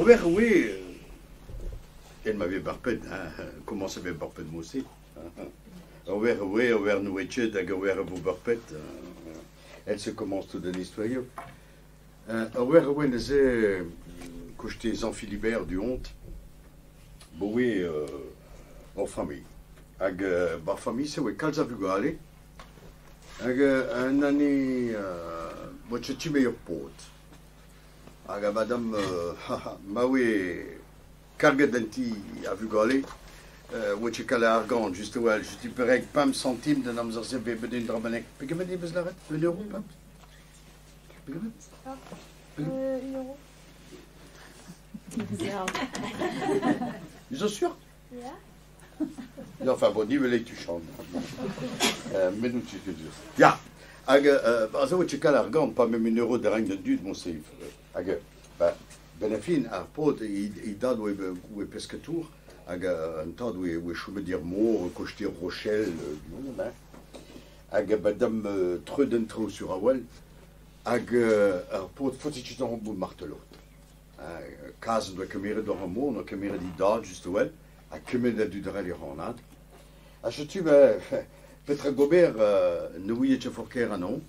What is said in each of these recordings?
Ur wech oe, el ma vez barpet, hein, komañs a vez barpet mod-se. Ur wech oe, ur wech n'oe ket hag ur wech a vo barpet. Elle se commence tout an istoerioù. Ur wech oe neuze koste Jean-Philibert du-hont, boe ur familh. Hag bar familh-se oe kalz a vugale. Hag un année, oa ket me ur paotr. Hag a madame, ma oe karget an ti a vugale, oa ket kalz a argant, just a-walc'h, just perek 5 centime d'an amzer-se bet bet un dra bennak. Pegement e vez lâret? Un euro, pemp? Pegement? Un euro. Vous êtes sûr? Ja. Ja, enfin bon, ni welet tu chant. Mais nous tu te dire. Ya, hag aze oa ket kalz argant, pas même un euro da reiñ d'an dud, bon, c'est hag ba, ben ar fin, ar paotr, e dad oa oa pesketour, hag an tad oa oa chomet er mor, koste Rochelle, du-hont, hein. Hag ba dam treut an traoù sur a-wel, hag ar paotr faote ket an bout martelot. Kaz en doa kemeret war ar mor, en doa kemeret e dad just a-wel, ha kement a dud arall e ranad. Ha setu ba, petra gober, ne ouie ket forzh ker anezhañ.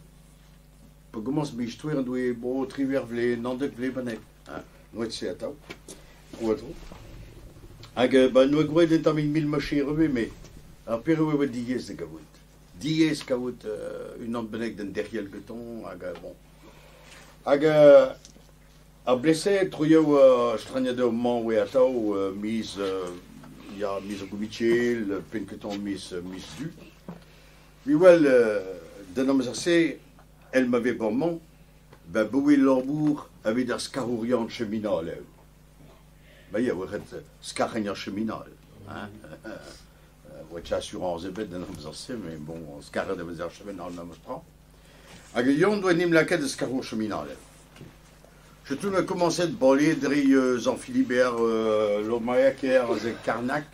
Pa gomañs ma istoer en doe bo 18 vloaz, 19 vloaz bennak, hein, noet se atav, tro-ha-tro. Hag ba noa gwraet un tammig mil macher ivez, met ar pere oa oa diaes da gavout. Diaes kaout unan bennak d'an derc'hel gantañ, hag bon. Hag ar blese troioù strañadur-mañ oa atav miz ya, miz ar gomichel, penn-kentañ miz miz Du. Me wel d'an amzer-se, èl ma vez bremañ, ba boe labour evit ar skarourion cheminal eo. Ba ya, oa ret skarc'heñ ar cheminal. Hein? Oa ket asurañs ebet d'an amzer-se, mais bon, skaret e veze ar cheminal memes tra. Hag Yann doa en em lakaet da skarour cheminal eo. Setu ma komañset bale dre Jean-Philibert Lomaer aze Karnak,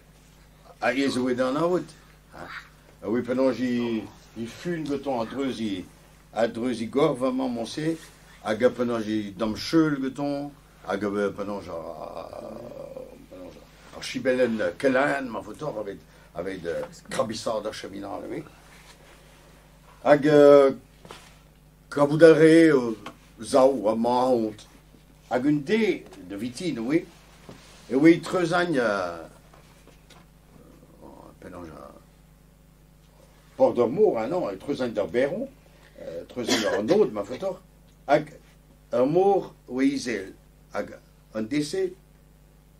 hag ez oe d'an aod. Ha oui, penaos i fun gantañ a-dreuz i a-dreuz i gorf amañ moñse, hag penaos i damm cheul gantañ, hag penaos penaos ar chibellenn kelenn ma faotoc'h aveit aveit krabisaat ar cheminal ivez. Hag kavout a rae zaou amañ ahont. Hag un deiz da vintin oe, e oe treuzagn penaos bord ar mor, hein, non, e treuzagn d'ar Berron, treuzagn ar an aod, ma faotoc'h, hag ar mor oe izel. Hag an deiz-se,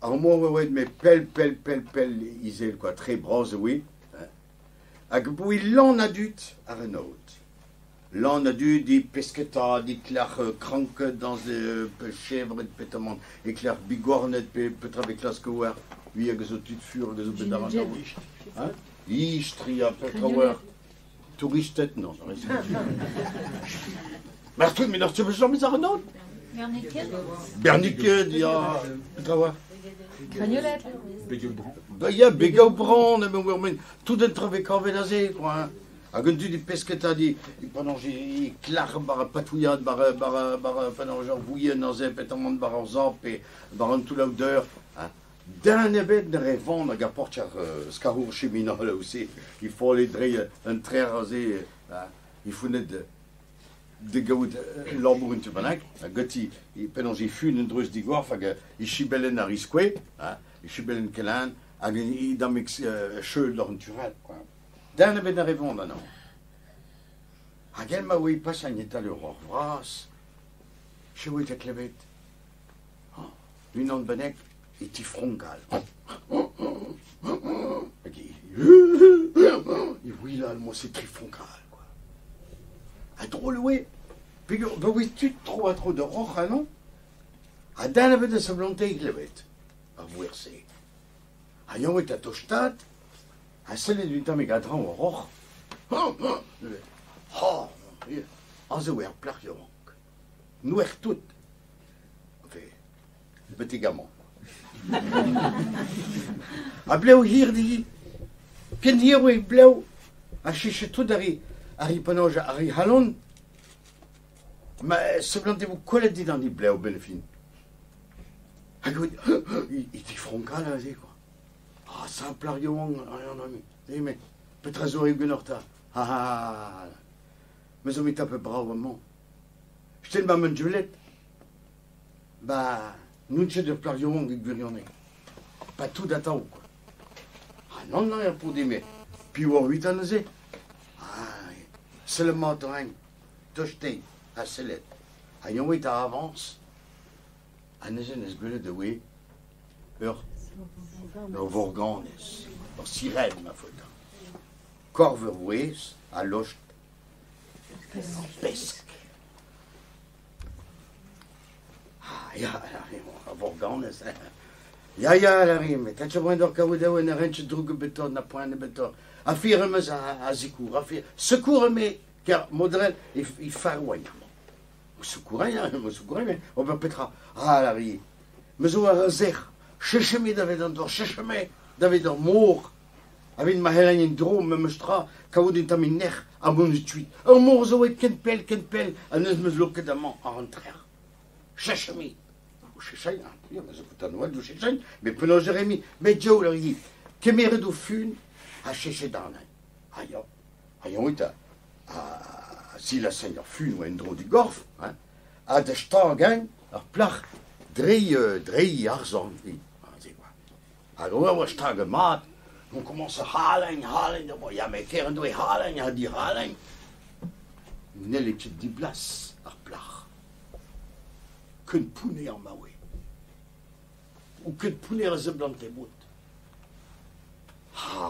ar mor oa oet met pell, pell, pell, pell izel, quoi, tre bras e oe. Hein. Hag boe lan a dud àr an aod. Lan a dud e pesketa, e klec'h kranked dans chevred petamant, e klec'h bigorned pe petra vez klask ober, ui hag a zo tud fur hag a zo bet àr an aod. Hein? Istri ha petra ober. Touristed, non, Mar tout, met ur beus àr an aod? Berniket? Berniket, ya, petra oa? Kragnolet. Ba ya, begaou bran, emañ war men, tout an traoù vez kavet aze, quoi, hein. Hag un dud e pesketa di, penaos e klac'h bar patouilhad, bar, bar, bar, penaos ur vouilhenn aze, petamant bar ar zap, pe bar an toull deur. Hein. Den ebet ne re van hag a portcher skarour cheminal aussi. Il faut aller dre un trer aze, hein. Il faut net de gaout labour un tu bennak, ha ganti, penaos e fun un dreuz digorf hag e chibellen ar iskoe, hein, e chibellen kelan, hag e dammig cheul d'ar un turel, quoi. Den ebet ne re van anezhañ. Hag el ma oe pas an etal ur roc'h vras, che oe da klevet. Unan bennak e tifronkal. Hag e e ouelal moa-se trifronkal, quoi. Ha drol oe, peogwir ba oe tud tro-ha-tro d'ur roc'h amañ, ha den ebet a seblante klevet ar vouer-se. Ha eñ oe da tostaat, ha sellet un tammig a-dreñv ar roc'h. Ha, aze oe ar plac'h yaouank. Nouer tout. Enfin, betek amañ. Ha blev hir dit Ken hir oe blev ha chechet tout ar ar penaos ar c'halon. Ma seblant e vo kollet dit an he blev benn ar fin. Hag e tifronkal aze, quoi. Ah, sa plac'h yaouank, an me, petra zo eo ganeoc'h 'ta? Ha ha ha. Me zo bet tapet brav amañ. Sten ma meun gwelet. Ba, n'on ket ur plac'h yaouank e gwirionez. Pas tout atav, quoi. Ah non, non, er paotr me. Piv oc'h 'vitañ neuze? Ah, sellet mat oc'h eñ. Tost-te ha sellet. Ha eñ eo a avañs. Ha neuze 'neus gwelet e oe ur vorganez, ur sirène ma faot. Korv ur vouezh ha lost pesk. Ah, ya, ar vorganez. Ya, ya, lâri, met tenn ket d'hor kaout eo ne rin ket droug ebet na poan ebet. Afer am eus a sikour, afer. Secours me, car modrel, e farwain. Secourañ, mo secourañ, mais ober petra? Ah, lâri, me zo ar sec'h, checheme davet an dor, checheme davet ar mor. Evit ma c'hellañ en-dro memes tra, kaout un tamm nec'h ha mont kuit. Ur mor zo aet ken pell, ken pell, ha neuze 'm eus loket amañ àr an trec'h. Checheme. Checheñ, ya, ma zo ket an oad o checheñ, met penaos e remi? Met diaoul ar yi. Kemeret o fun ha chechet arnañ. Ha ya, ha ya eta, ha zilaseñ ar fun oa en-dro d'e gorf, hein, ha da stagañ ar plac'h dre ar zorn. Hag oa oa staget mat, on commence a haleñ, haleñ, ya met ker en doe haleñ ha dihaleñ. N'helle ket diblas ar plac'h. Ken pounner ma oe. Ou ken pounner a seblante bout. Ha,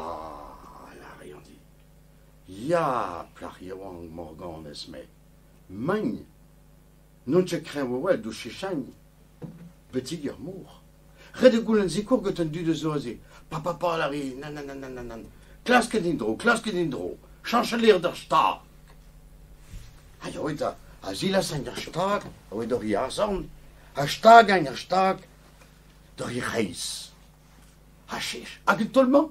lâre an di. Ya, plac'h yaouank Morganez, me. Magn, n'on ket kreñv a-wel d'ho chechañ. Betek ar mor. Ret eo goulenn sikour gant an dud a zo aze. Pa pa pa lâre, nann, nann, nann, nann, nann. Klasket en-dro, klasket en-dro. Chañch a lec'h d'ar stag. Ha ya eta, a zilasañ d'ar stag, a oe d'hor arzorn, ha stagañ ar stag d'hor c'hreiz. Ha chech, hag an taol-mañ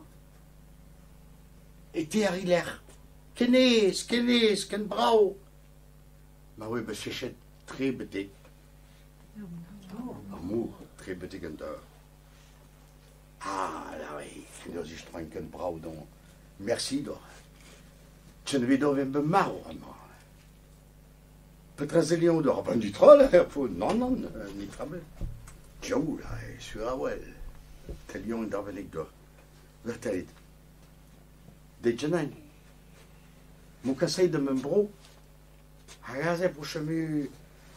e te ar lec'h. Ken aes, ken aes, ken brav. Ma oe bet chechet tre betek ar mor, tre betek an deur. Ah, là, oui, ken zistroin ken brav don. Merci d'or. Chen evit ur bet marv amañ. Petra zelion d'or? Ben nitra, là, non, non, nitra bet. Diaoul, là, sur a-wel. Telion d'ar d'or. Vertelit. Dejenañ. Mo kaseit da men bro. Hag aze po chemu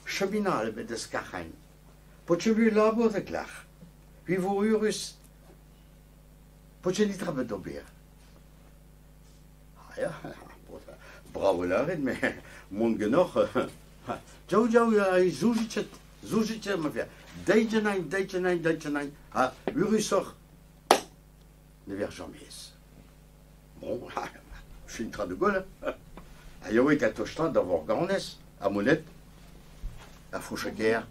cheminal bet da skarc'hañ. Po chemu labour da glac'h. Vi vo eurus. Po ket nitra bet d'ober. Ah ya, bravo lâret, mais mont ganeoc'h. Diaou, diaou, zoujit, zoujit, ma fer. Dejenañ, dejenañ, dejenañ. Ha eurusoc'h ne ver jamez. Bon, je suis tra de Gaulle. Ha ya oe da tostañ da Vorganez, ha monet, a Foucheker,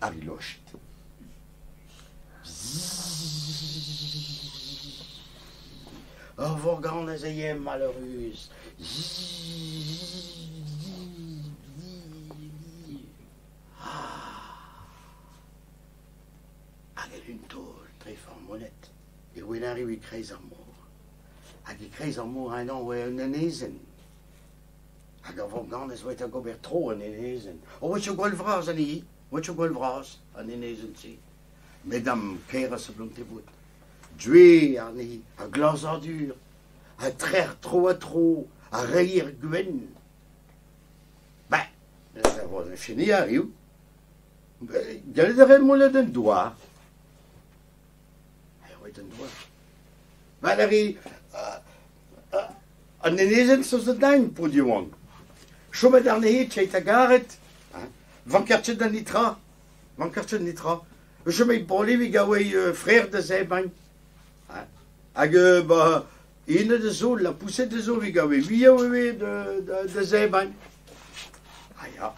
ar lochit. Ur Vorganez a eo malheurus. Ah. Hag un taol tre fort monet. E oe arriv e kreiz ar mor. Hag e kreiz ar mor an oe un enezenn. Hag ar Vorganez oe da gober tro an enezenn. O oe gwall vras an hi, oe gwall vras an enezenn-se. Mesdames kaer a seblante bout. Due ar nehi, a glazadur, a trec'h tro a tro, a reier gwenn. Ben, fini arriv. Gallet a ret monet en douar. Ha oe en douar. Valérie, an enezenn zo zo dain pour diwan. Chomet ar nehe tcheit a garet. Vankartchet an nitra. Vankartchet nitra. Chomet bolivig a oe frère de zebain. Hag ba, ine de zo, la poussette de zo, vig a oe vi a oe de zebain. Ah ya.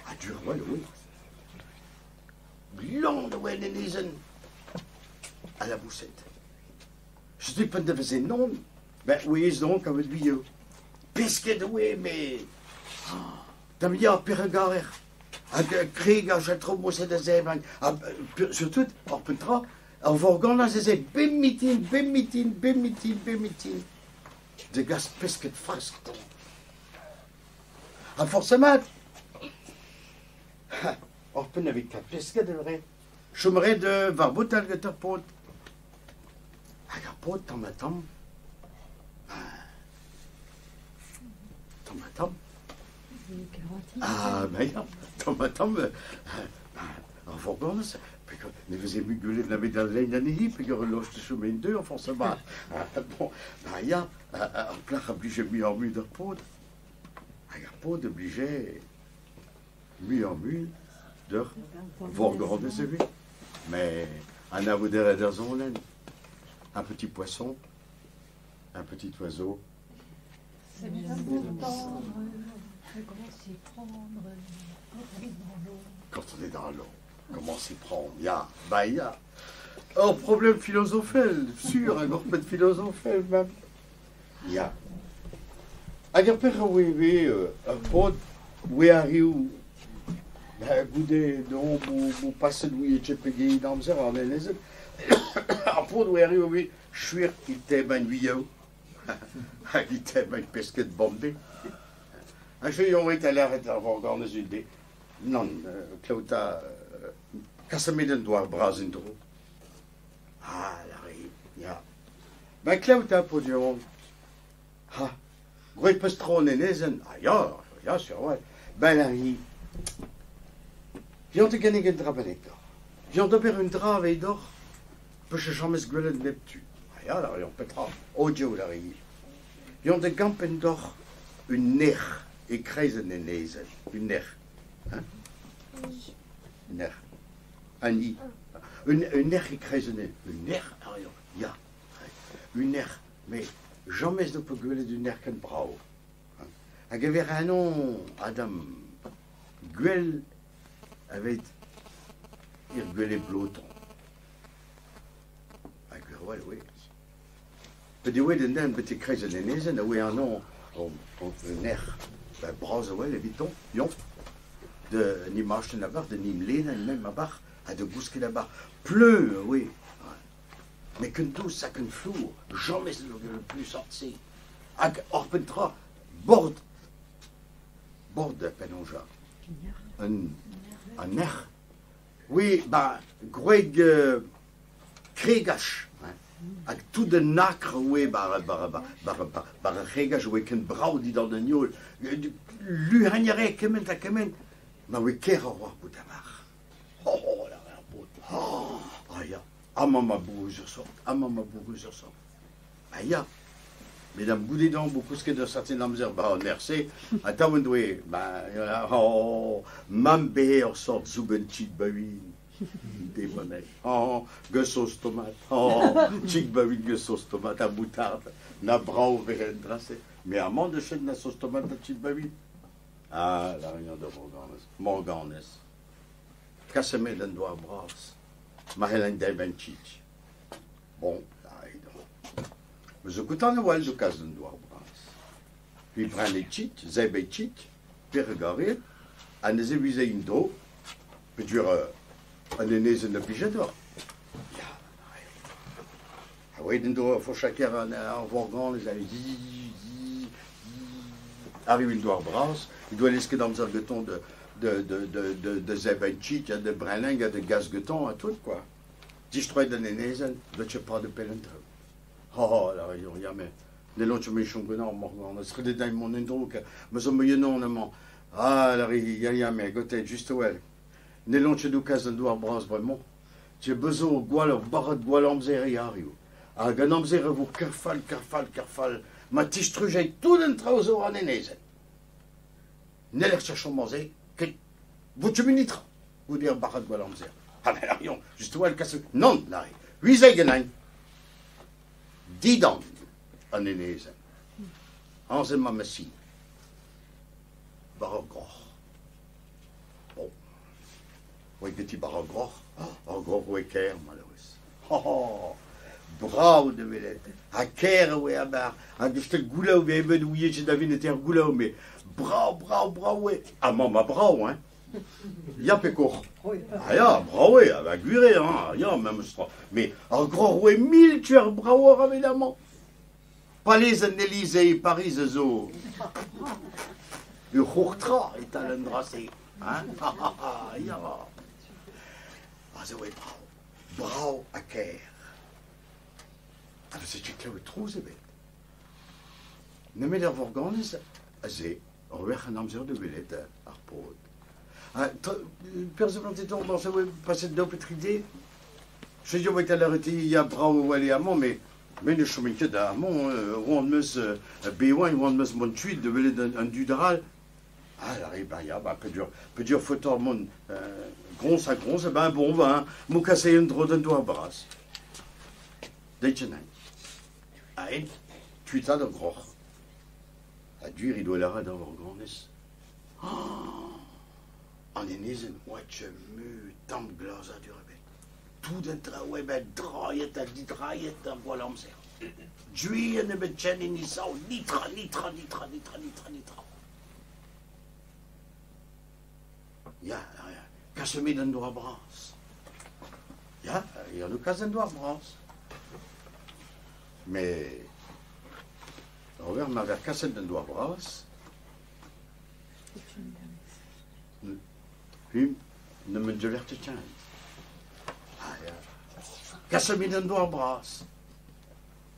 Ah dur oa, oui. Blanc oe en enezenn. A la boussette. Je dis pas de veze non. Ben oui, donc a oe vieux. Pesket oe, mais... Dam ya, per garer. Hag kreg ar chatro da zebran. Ha surtout, ar petra, ar vorgana ze ze bem mitin, bem mitin, bem mitin, bem mitin. De gas pesket fresk. Ha forcément, ar pen evit ka pesket evre. Chomere de war boutal get ar pot. Hag ar pot tamm ha tamm. Tamm ha tamm. Ah, ben ya, tamm ha tamm. Ar vorganez, ne veze mui gwelet na bet al lein anezhi, peogwir ul lost chom en deux, forcément. Bon, ben ya, ar plac'h a blije mui ar mui d'ar pod. Hag ar pod a blije mui ar mui d'ur vorganez evit. Mais un avouderet d'ar zonlen, un petit poisson, un petit oiseau. C'est bien tendre, comment s'y prendre quand on est dans l'eau. Quand on est dans l'eau, comment s'y prendre? Ya, bah ya. Or, problème philosophel, sûr, un grand peu de philosophel même. Ya. Hag ar pec'h a oe ve, ar pod, oe arriv, ben, goude don bo paset oe e tchepege d'amzer ar nenezet, ar pod oe arriv oe chuir il teb an uiaou. Hag il teb an pesket bande. Hag che yon oet a lâret ar vorganez ulde. Non, Clauta, kasamet an doar bras en dro. Ah, la re, ya. Ben, Clauta, pod yon. Ha, groet pestro nenezen. Ah, ya, ya, sur, ouais. Ben, la re. Viant te gennig un dra bennek d'or. Viant d'ober un dra aveit d'or, peus jamez gwelet neptu. Ah, ya, la re, on petra. Odio, la re. Viant de gampen d'or, un ner, e kreiz an enezen. Un ner. Hein? Un ner. Un i. Un ner e kreiz an enezen. Un ner, ah, ya. Un ner. Mais jamez d'o pe gwelet un ner ken brao. Hag ever un nom, Adam, gwell evet ir gwele bloton. Hag ur well, oui. Pe di oe den den bete kreiz an enezen, a oe un nom, un ner, ben braz a well eviton, yon, de ni marchen abar, de ni mleden, même abar, ha de gousket abar, pleu, oui. Mais qu'un douce, hag un flour, jamais le plus sorti. Hag or pentra, bord, bord de penonja. Un ner. Oui, ben, groeg kregach. Hag tout un akr, oui, bar kregach, oe ken brau dit an den yol. Lu hagnere kement ha kement, ma oe ker ar war bout abar. Oh, oh, la ar bout. Oh, ah, ya. Amañ ma bourruz ur sort, amañ ma bourruz ur sort. Ah ya, mesdames goude dan bo kousket ur certain amzer ba an RC, a taouen doe, ba, oh, mam behe ur sort zouben tchik ba win. Des bonnets. Oh, ge sauce tomate. Oh, tchik ba win ge sauce tomate a moutarde. Na brao veren drase. Mais amant de chen na sauce tomate a tchik ba win. Ah, la réunion de Morganes. Morganes. Kasemet den doar bras. Ma helen ben tchik. Bon, la idon. Mais zo koutan a oa zo kas den doar bras. Puis pren e tchik, zeb e tchik, per garet, a neze vize in do, pe dur an enezen a blije d'or. Ya, a oe den do fo chaker an vorgan, les a zi, arrive une doar bras, il doit lesket amzer geton de zeb en tchik, de breling, de gaz geton, a tout, quoi. Distroet den enezen, de che pas de pelentro. Oh, la raison, ya, mais, ne lonch me chon genan, morgan, a sredet dañ mon endro, me zo me yenon amañ. Ah, la ri, ya, ya, mais, gotet, just well. Ne lonch do kas an doar bras bremañ. Che bezo gwall ur barrad gwall amzer e arriv. Hag an amzer a vo kerfal, kerfal, kerfal. Ma tistrujai tout an traoù zo an enezen. N'eller chachon manze, ket, vo tu munitra, goude ur barrad gwall amzer. Ah, ben, arion, just well kas... Non, la ri. Huizeg en Didan an enezen. Anze ma messi. Bar ur groc'h. Bon. Oe geti bar ur groc'h. Ur groc'h oe ker, malheurus. Oh, oh. Brao de velet. Ha ker oe abar. Ha geftel goulaou be ebet ouie che davin et er goulaou, mais brao, brao, brao oe. Ah, mañ ma brao, hein. Ya pe koc'h. Ah ya, bravo eo, ah ba gwir eo, hein, ya, memes tra. Met ar groc'h oe mil tuer bravoc'h evit amañ. Palez an Elysée e Pariz a zo ur c'hourtra e-tal an dra-se, hein, ya. Aze oe brav, brav ha kaer. Ha ne setu klevet trouz ebet. Nemet ar vorganez aze, ur wech an amzer da welet ar paotr. Ha perzh on morse oe paset daou pe tri deiz. Setu oa bet lâret ya brav e oa amañ, met me ne chomin ket amañ, oan 'meus bevañ, oan 'meus mont kuit da welet an dud arall. Ah, lâret, ba ya, ba pedur, pedur faotr mont groñs ha groñs, eh ben bon, ben, m'ho kase un dro d'an douar bras. Deit anezhi. Aet, kuitaat ar groc'h. Ha gwir he doa lâret ar vorganez. Oh! An enezenn oa ket mui tamm glazadur ebet. Tout an traoù eo bet drailhet ha didrailhet ar gwall amzer. Gwir ebet ken en he sav, nitra, nitra, nitra, nitra, nitra, nitra. Ya, ya, kas me d'an douar bras. Ya, ya, no kas d'an douar bras. Mais Robert m'avait kaset d'an douar bras. Puis, ne me delerte ket. Ah, ya. Kaset me d'an douar bras.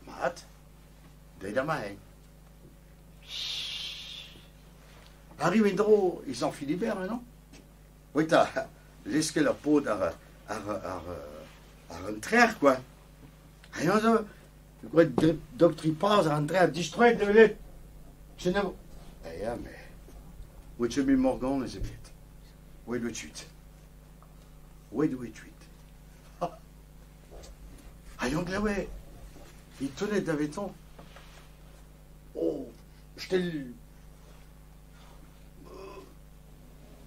Mat, deuit amañ. Arriv en-dro e Sant-Philibert, non? Oui, ta, leskel ar paotr ar, ar, ar, ar an trec'h, quoi. Ha ya zo, gwraet daou tri paz ar an trec'h, distroet da welet. Senoù. Eh ya, mais... Oet ket bet Morganez ebet. Oet oe kuit. Oet oe kuit. Ha yann glewe, e tonet davetañ. Oh, stel...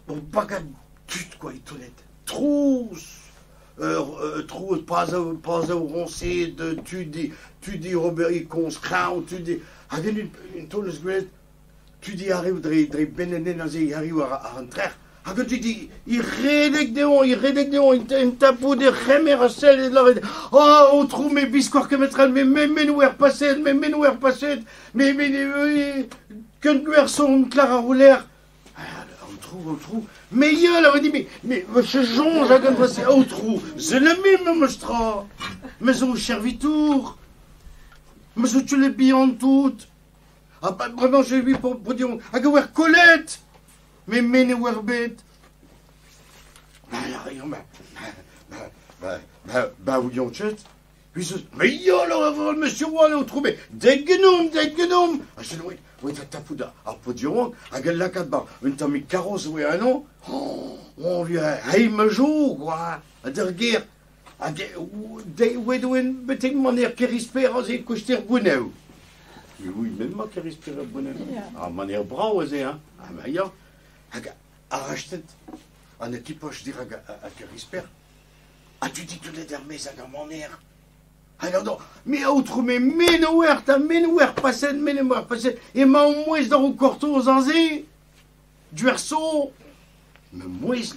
Ur bagad tud quoi, e tonet. Trouz! Ur trouz, pas a roñsed, tud tud i ober i komz kreñv, tud i... Hag en un taol eus gwelet, tud i arriv dre, dre benn en aze, i arriv ar, ar an trec'h. Hag an dud i redek dezhañ, i redek dezhañ, en tapout e c'hemer a sell, e lâret, oh, aotrou, me biskoazh kemetrel, me me me paset, me me nouer paset, me me ken gwerson klar ar rouler. Aotrou, aotrou, me ya, a dit, mais, mais, je soñj hag an dra-se, aotrou, c'est le même memes tra. Me zo servitour. Me zo tu le bihan tout. Ah, bah, vraiment, j'ai vu pour, pour dire, hag a oer Colette. Mais me ne oer bet. Ba, ba, ba, ba, ouion ket. Mais ya, alors, monsieur Wall, aotrou, mais dek genomp, dek genomp. Ah, je oui, oui, ta tapout ar pod yaouank, hag el lakaat ba, un tammig karoz oe anv. Oh, on vient, hey, ma jo, quoi, ha d'ar ger. Hag de oe oen betek maner Kerisper aze koster Gounev. Oui, même ma Kerisper ar Gounev. Ah, maner brav aze, hein. Ah, ma ya. Hag arachtet an ekipoch dir hag a Kerisper. Ha tu dis tout ar mez hag ar maner. Alors non, mais aotrou, mais me ta me n'oer paset, me n'oer paset, e ma o mouez dans o kortoz aze, duerso, me mouez,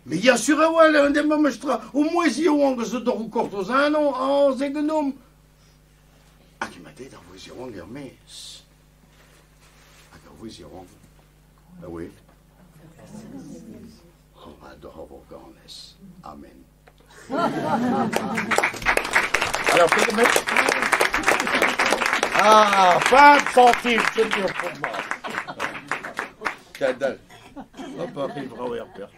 mais ya sur a oa, un dem meus tra, o mouez eo an zo d'ar o kortoz an an ze genom. Hag e ma det ar vouez eo er mez. Hag ar vouez eo Ah oui. Oh, ador vorganez. Amen. Alors, mettre Ah, 20 centimes, c'est dur pour moi. Kadal. Hop, arrivera au RPR.